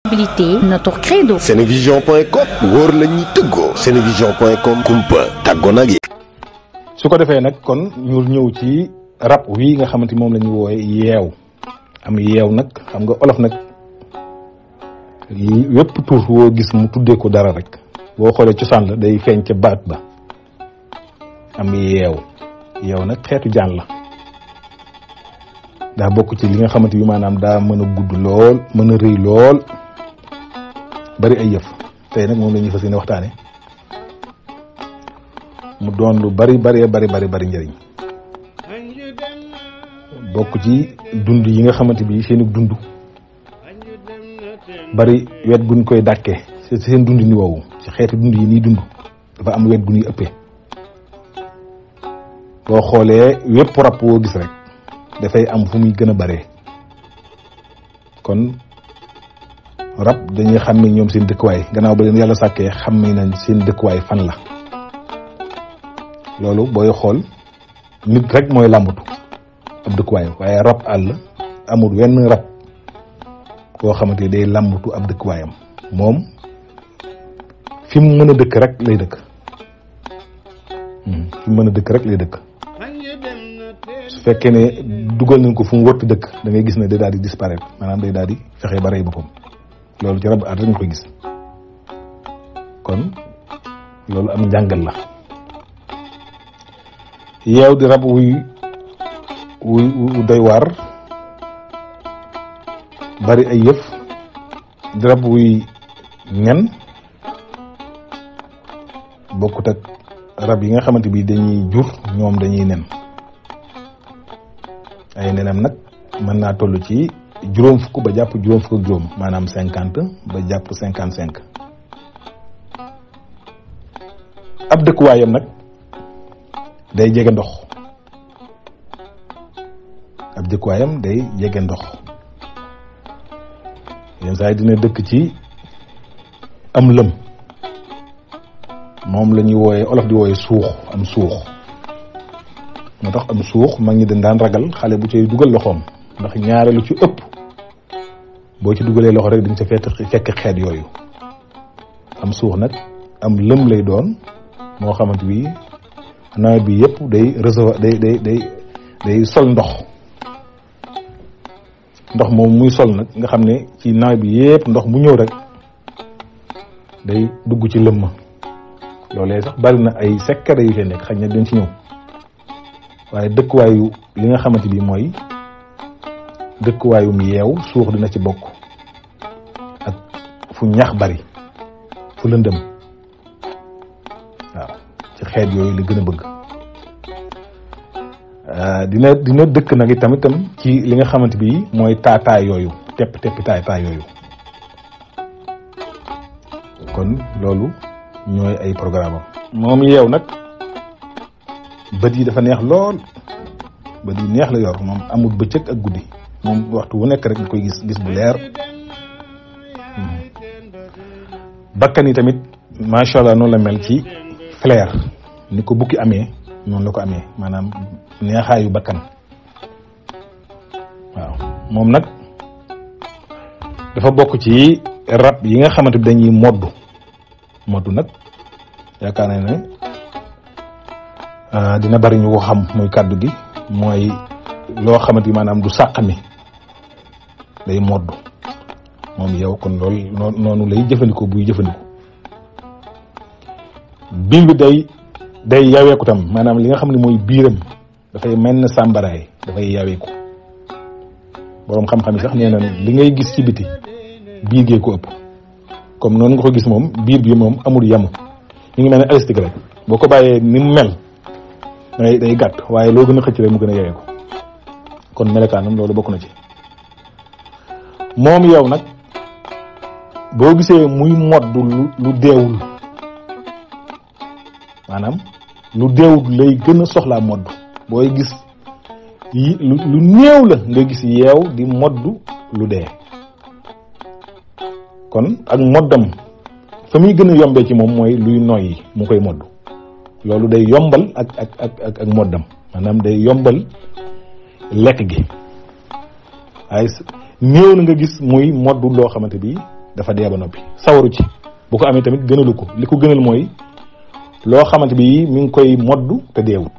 Notre credo. Senevision.com wóor la ñuy tëggoo. Senevision.com kumpa tàggoo nag yi. su ko defee nag kon ñu ñëw ci rab wii nga xamante moom la ñuy woowe yeew am yeew nag xam nga olof nag wépp tur woo gis mu tuddee ko dara rek boo xoolee cosaan la day feeñ ca baat ba am yeew nag xeetu jaan la daa bokk ci li nga xamante bi maanaam daa mën a gudd lool mën a rëy lool bari ay yëf tey nag moom la ñuy fas yéene waxtaane mu doon lu bari njëriñ bokk ci dund yi nga xamante bi seeni dund bari wet guñ koy dàkkee ci seen dund ni woowu ci xeeti dund yi nii dund dafa am wet gu ñuy ëppee boo xoolee wépp rab woo gis rek dafay am fu muy gën a baree kon rab dañuy xam ne ñoom seen dëkkuwaay gannaaw ba leen yàlla sàkkee xam nañ seen dëkkuwaay fan la loolu booy xool nit rek mooy làmbatu ab dëkkuwaay waaye rab àll amul wenn rab koo xamante day làmbatu ab dëkkuwaayam moom fi mu mën a dëkk rek lay dëkk fi mu mën a dëkk rek lay dëkk su fekkee ne dugal nañ ko fu mu wërti dëkk da ngay gis ne day daal di disparaître maanaam day daal di fexe ba rey boppam loolu ci rab àll rek nga koy gis kon loolu am njàngal la yeew di rab wuy doy waar bari ay yëf di rab wuy nen bokkut ak rab yi nga xamante bi dañuy jur ñoom dañuy nen ay nenam nag mën naa toll ci juróom fukk ba jàpp juróom fukk ak juróom maanaam 50 ba jàpp 55 ab dëkkuwaayam nag day jege ndox ab dëkkuwaayam day jege ndox yenn saa yi dina dëkk ci am lëm moom la ñuy wooyee olof di wooyee suux am suux moo tax am suux mag ñi dañ daan ragal xale bu cay dugal loxoom ndax ñaare lu ci ëpp boo ci dugalee loxo rek di nga ca fekk xeet yooyu am suux nag am lëm lay doon moo xamante bi nawet bi yëpp day recevoir day sol ndox moom muy sol nag nga xam ne ci nawet bi yëpp ndox mu ñëw rek day dugg ci lëmm loolee sax bari na ay secret yu ci nekk xëy na dañ ci ñëw waaye dëkkuwaayu li nga xamante bi mooy dëkkuwaayum yeew suux dina ci bokk ak fu ñax bari fu lëndëm waaw ci xeet yooyu la gën a bëgg dina dëkk nag itam ci li nga xamante bi mooy taataay yooyu tepp taataay yooyu kon loolu ñooy ay programme am moom yeew nag bët yi dafa neex lool bët yi neex la yor moom amul bëccëg ak guddi moom waxtu wu nekk rek nga koy gis bu leer bakkan yi tamit macha allah noonu la mel ci flair ni ko bukki amee noonu la ko amee maanaam neexaayu bakkan waaw moom nag dafa bokk ci rab yi nga xamante bi dañuy moddu nag yaakaar naa ne dina bari ñu ko xam muy kàddu gi mooy loo xamante bi maanaam du sàqami day moddu moom yow kon loolu noonu lay jëfandikoo buy jëfandikoo biir bi day yaweeku tam maanaam li nga xam ne mooy biiram dafay mel ne sàmbaraay dafay yaweeku boroom xam-xam yi sax nee na li ngay gis ci biti biir gee ko ëpp comme noonu nga ko gis moom biir bi moom amul yamu ñu ngi mel ne élastique rek boo ko bàyyee ni mu mel day gàtt waaye loo gën a xëcc rek mu gën a yaweeku kon melekaanam loolu bokk na ci moom yow nag boo gisee muy moddu lu deewul maanaam lu deewul lay gën a soxlaa modd booy gis lu néew la nga gis yeew di moddu lu dee kon ak moddam fa muy gën a yombee ci moom mooy luy noyyi mu koy modd loolu day yombal ak moddam maanaam day yombal lekk gi waaye néew na nga gis muy moddu loo xamante bi dafa dee ba noppi sawaru ci. bu ko amee tamit gënalu ko li ko gënal mooy loo xamante bi mi ngi koy moddu te deewut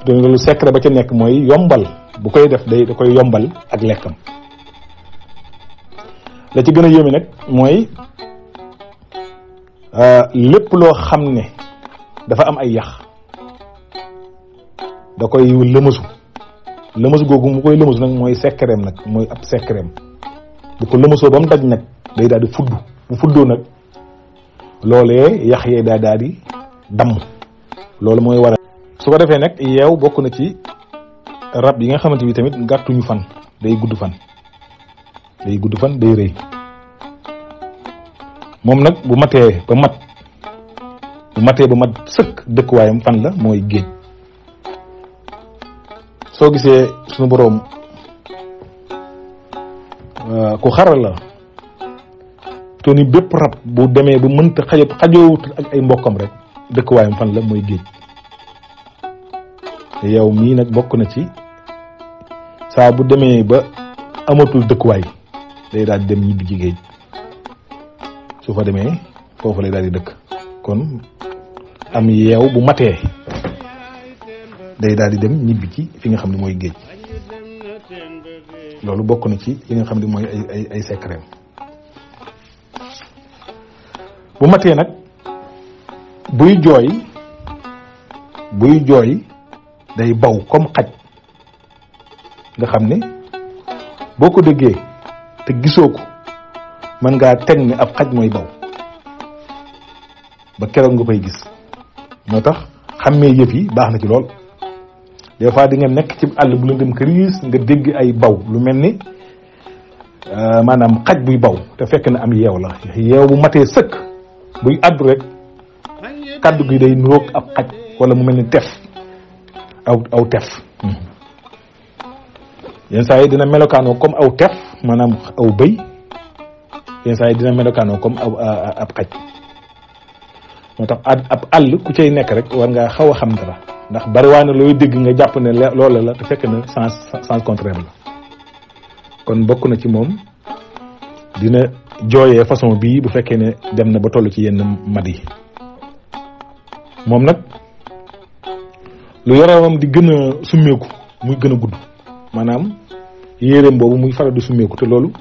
te loolu secret ba ca nekk mooy yombal bu koy def da koy yombal ak lekkam. la ci gën a yéeme nag mooy lépp loo xam ne dafa am ay yax da koy lëmasu googu mu koy lëmasu nag mooy secretam nag mooy ab secretam bu ko lëmasoo ba mu daj nag day daal di fudd bu fuddoo nag loolee yax yee daal di damm loolu mooy waral. su ko defee nag yeew bokk na ci rab yi nga xamante bi tamit gàttuñu fan day gudd fan day rëy moom nag bu matee ba mat sëkk dëkkuwaayam fan la mooy géej. soo gisee suñu boroom ku xaral la te ni bépp rab bu demee bu mënta xajoowut ak ay mbokkam rek dëkkuwaayam fan la mooy géej. yow mii nag bokk na ci saa bu demee ba amatul dëkkuwaay day daal di dem ñibbi ci géej su fa demee foofu lay daal di dëkk. kon am yeew bu matee day daal di dem ñibbi ci fi nga xam ne mooy géej. loolu bokk na ci li nga xam ne mooy ay secret. bu matee nag buy jooy day baw comme xaj nga xam ne boo ko déggee te gisoo ko mën ngaa teg ne ab xaj mooy baw ba keroog nga koy gis. moo tax xàmmee yëf yi baax na ci lool. des fois di nga nekk ci àll bu lëndëm këriis nga dégg ay baw lu mel ni maanaam xaj buy baw te fekk na am yeew la. yeew bu matee sëkk buy àddu rek kàddu gi day nuroog ab xaj wala mu mel ni tef aw tef. yenn saa yi dina melokaanoo comme aw tef maanaam aw bëy yenn saa yi dina melokaanoo comme ab xaj. moo tax ab àll ku cay nekk rek war ngaa xaw a xam dara ndax bariwaa na looy dégg nga jàpp ne loola la te fekk na sens contraire la. kon bokk na ci moom dina jooyee façon bii bu fekkee ne dem na ba toll ci yenn mat yi. moom nag lu yaramam di gën a summeeku muy gën a gudd maanaam yéreem boobu muy faral di summeeku te loolu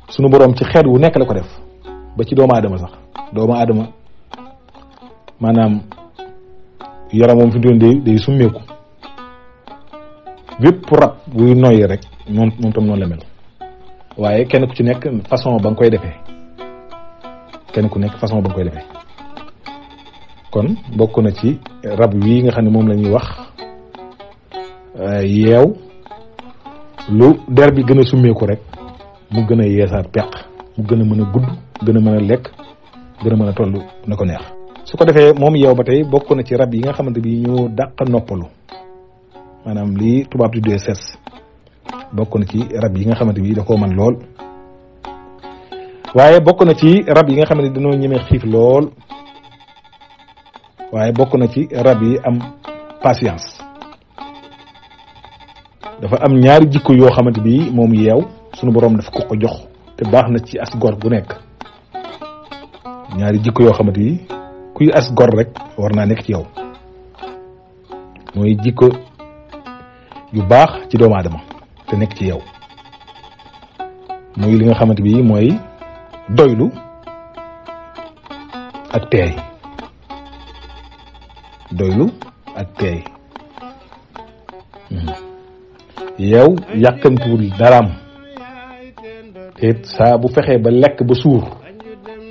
sunu boroom ci xeet wu nekk la ko def ba ci doomu aadama sax. doomu aadama maanaam yaramam fi doon day summeeku bépp rab buy noyyi rek moom tam noonu la mel waaye kenn ku ci nekk façon ba nga koy defee kon bokk na ci rab wii nga xam ne moom la ñuy wax yeew lu der bi gën a summeeku rek mu gën a yeesaat peq mu gën a mën a gudd gën a mën a lekk gën a mën a toll na ko neex. su ko defee moom yeew ba tey bokk na ci rab yi nga xamante bi ñoo dàq noppalu maanaam lii tubaab tuddee ses bokk na ci rab yi nga xamante bi da koo man lool. waaye bokk na ci rab yi nga xamante ni dañoo ñemee xiif lool waaye bokk na ci rab yi am patience. dafa am ñaari jikko yoo xamante bi moom yeew sunu boroom dafa ko jox te baax na ci as gor gu nekk. ñaari jikko yoo xamante ni kuy as gor rek war naa nekk ci yow mooy jikko yu baax ci doomu aadama te nekk ci yow muy li nga xamante bi mooy doylu ak teey. yow yàkkamtuwul daraam te saa bu fexee ba lekk ba suur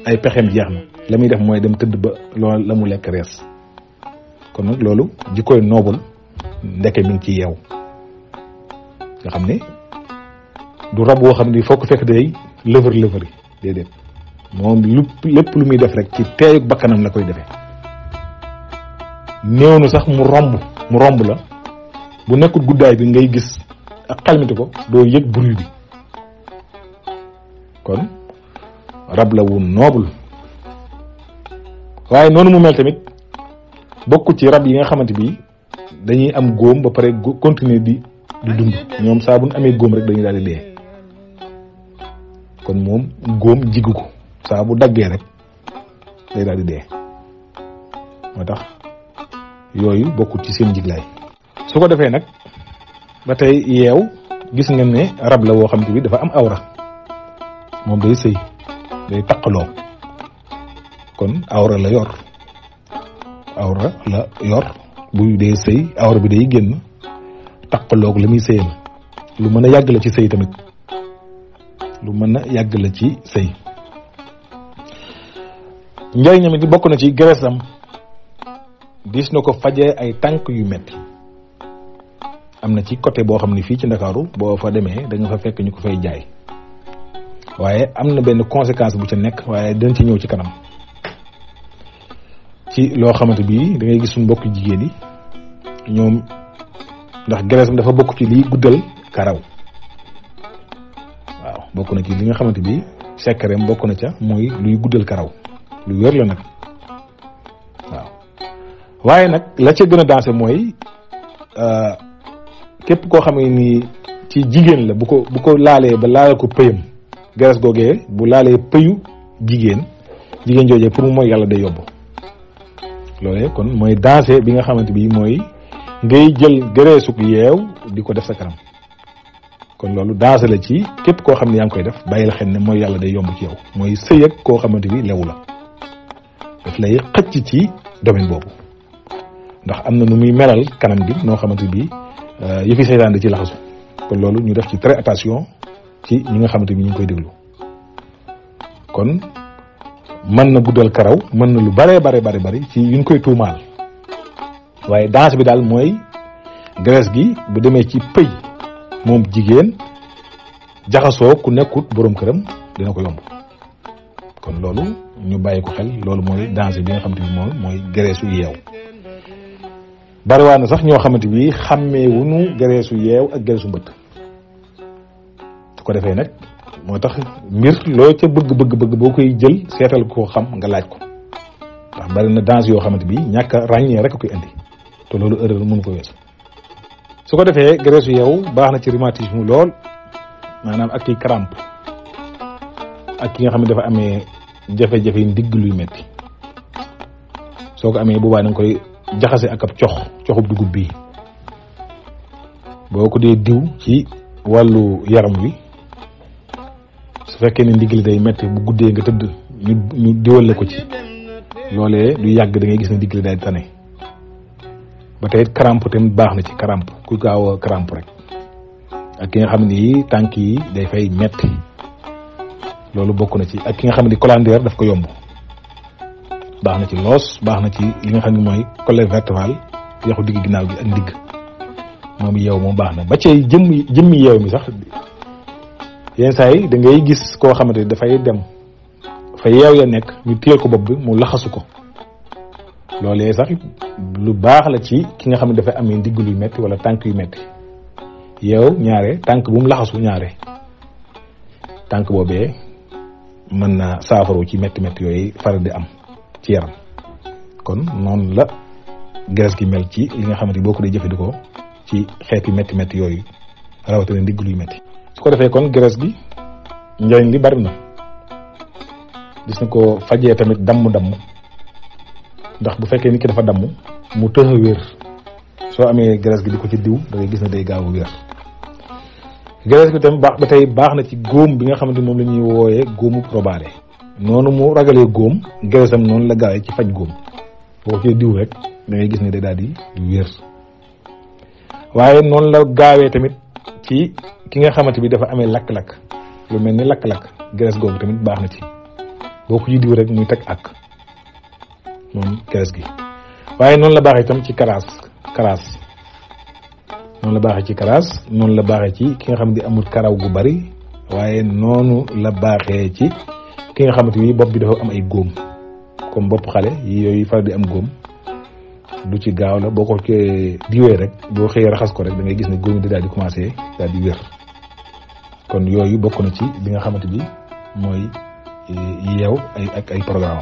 ay pexeem jeex na la muy def mooy dem tëdd ba loolu la mu lekk rees. kon nag loolu jikkooy noobul ndeke mi ngi ci yeew nga xam ne du rab woo xam ne foo ko fekk day lëvër déedéet moom lépp lu muy def rek ci teeyug bakkanam la koy defee. néew na sax mu romb la bu nekkul guddaay bi ngay gis ak xalmiti ko doo yëg bruit bi. kon rab la wu noble waaye noonu mu mel tamit bokku ci rab yi nga xamante bi dañuy am góom ba pare continuer di dund. ñoom saa bu ñu amee góom rek dañuy daal di dee kon moom góom jigu ko saa bu daggee rek day daal di dee moo tax yooyu bokkul ci seen jiglaay. su ko defee nag ba tey yeew gis ngeen ne rab la woo xam te bi dafa am awra moom day sëy day taqaloo kon awra la yor buy dee sëy awra bi day génn taqaloog la muy sëyal lu mën a yàgg la ci sëy tamit lu mën a yàgg la ci sëy. njëriñam it bokk na ci gereesam dis na ko fajee ay tànk yu metti am na ci côté boo xam ne fii ci Ndakaaru boo fa demee da nga fa fekk ñu ko fay jaay waaye am na benn conséquence bu ca nekk waaye dañ ci ñëw ci kanam ci loo xamante bi da ngay gis suñu mbokk jigéen yi ñoom ndax gereesam dafa bokk ci liy guddal karaw waaw bokk na ci li nga xamante bi sekkareem bokk na ca mooy luy guddal karaw lu wér la nag waaw waaye nag la ca gën a dansé mooy képp koo xam ne ni ci jigéen la bu ko laalee ba laal ko pëyam gerees googee bu laalee pëyu jigéen joojee pour mu mooy yàlla day yóbbu loolee kon mooy dansé bi nga xamante bi mooy ngay jël gereesuk yeew di ko def sa kanam kon loolu dansé la ci képp koo xam ne yaa ngi koy def bàyyil xel ne mooy yàlla day yomb ci yow mooy sëy ak koo xamante bi lewu la daf lay xëcc ci domaine boobu ndax am na nu muy melal kanam bi noo xamante bi yëfi seytaan da ci laxasu kon loolu ñu def ci très attention ci ñi nga xamante bi ñu ngi koy déglu kon mën na guddal karaw mën na lu bari ci yuñ koy tuumaal waaye danse bi daal mooy graisse gi bu demee ci pëy moom jigéen jaxasoo ku nekkut boroom këram dina ko yomb kon loolu ñu bàyyi ko xel loolu mooy danse bi nga xamante bi mooy graisse u yeew bariwaa na sax ñoo xamante bi xàmmee wuñu graisse u yeew ak graisse u mbëtt su ko defee nag moo tax mbir loo ca bëgg boo koy jël seetal koo xam nga laaj ko ndax bari na danse yoo xamante bi ñàkk a ràññee rek a koy indi te loolu erreur mënu ko weesu su ko defee graisse u yeew baax na ci rhumatisme lool maanaam ak ci crampe ak ki nga xam ne dafa amee jafe-jafe ndigg luy metti soo ko amee boobaa da nga koy jaxase ak ab coxub dugub bii boo ko dee diw ci wàllu yaram wi su fekkee ne ndigg li day metti bu guddee nga tëdd ñu diwale ko ci loolee du yàgg da ngay gis ne ndigg li day tane ba tey crampe tamit baax na ci crampe ku gaaw a crampe rek ak ki nga xam ni tànk yi day fay metti loolu bokk na ci ak ki nga xam ne colandeer daf ko yomb baax na ci loos baax na ci li nga xam ne mooy colonne vertébrale yaxu digg ginnaaw gi ak ndigg moom yeew moom baax na ba cay jëmmi yeew mi sax yenn saa yi da ngay gis koo xamante ni dafay dem fa yeew ya nekk ñu téel ko bopp bi mu laxasu ko loolee sax lu baax la ci ki nga xam ne dafay amee ndigg luy metti wala tànk yu metti yeew ñaare tànk bu mu laxasu ñaare tànk boobee mën na saafaru ci metti yooyu faral di am ci yaram kon noonu la graisse gi mel ci li nga xamante ni boo ko dee jëfandikoo ci xeeti metti yooyu rawatina ndigg luy metti su ko defee kon graisse gi njëriñ li bari na gis na ko fajee tamit damm ndax bu fekkee nit ki dafa damm mu tëx a wér soo amee graisse gi di ko ci diw da ngay gis ne day gaaw a wér graisse bi tamit baax na ci góom bi nga xamante ni moom la ñuy wooyee góomu robaale noonu mu ragalee góom graisse am noonu la gaawee ci faj góom boo ko diw rek da ngay gis ne day daal di wér waaye noonu la gaawee tamit ci ki nga xamante bi dafa amee lakk-lakk lu mel ni lakk-lakk graisse googu tamit baax na ci boo ko ci diw rek muy teg ak moom graisse gi waaye noonu la baaxee itam ci karaas noonu la baaxee ci karaas noonu la baaxee ci ki nga xam ne amul karaw gu bari waaye noonu la baaxee ci ki nga xamante ni bopp bi dafa am ay góom comme bopp xale yi yooyu faral di am góom du ci gaaw la boo ko diwee rek boo xëyee raxas ko rek da ngay gis ne góom yi daal di commencé daal di wér kon yooyu bokk na ci li nga xamante bi mooy yeew ay programme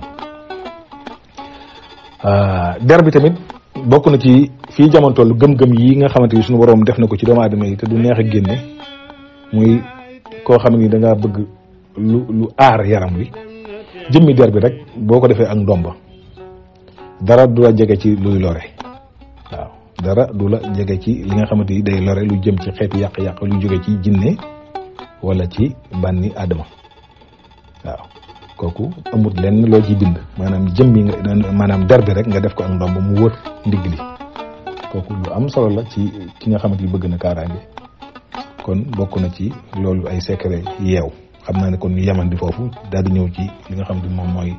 der bi tamit bokk na ci fii jamono toll gëm-gëm yi nga xamante ni suñu borom def na ko ci doomu aadama yi te du neex a génne muy koo xam ni da ngaa bëgg lu aar yaram wi jëmmi der bi rek boo ko defee ak ndomba dara du la jege ci luy lore waaw dara du la jege ci li nga xamante ni day lore lu jëm ci xeeti yàq-yàq lu jóge ci jinne wala ci bànni aadama waaw kooku amut lenn loo ci bind maanaam jëmmi nga maanaam der bi rek nga def ko ak ndomb mu wër ndigg li kooku lu am solo la ci ki nga xamante ni bëgg na kaaraange kon bokk na ci loolu ay secret yeew xam naa ne kon ñu yaman di foofu daal di ñëw ci li nga xam ne moom mooy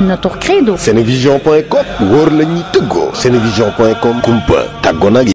notre credo. Senevision.com wóor la ñuy tëggoo. Senevision.com kumpa tàggoo nag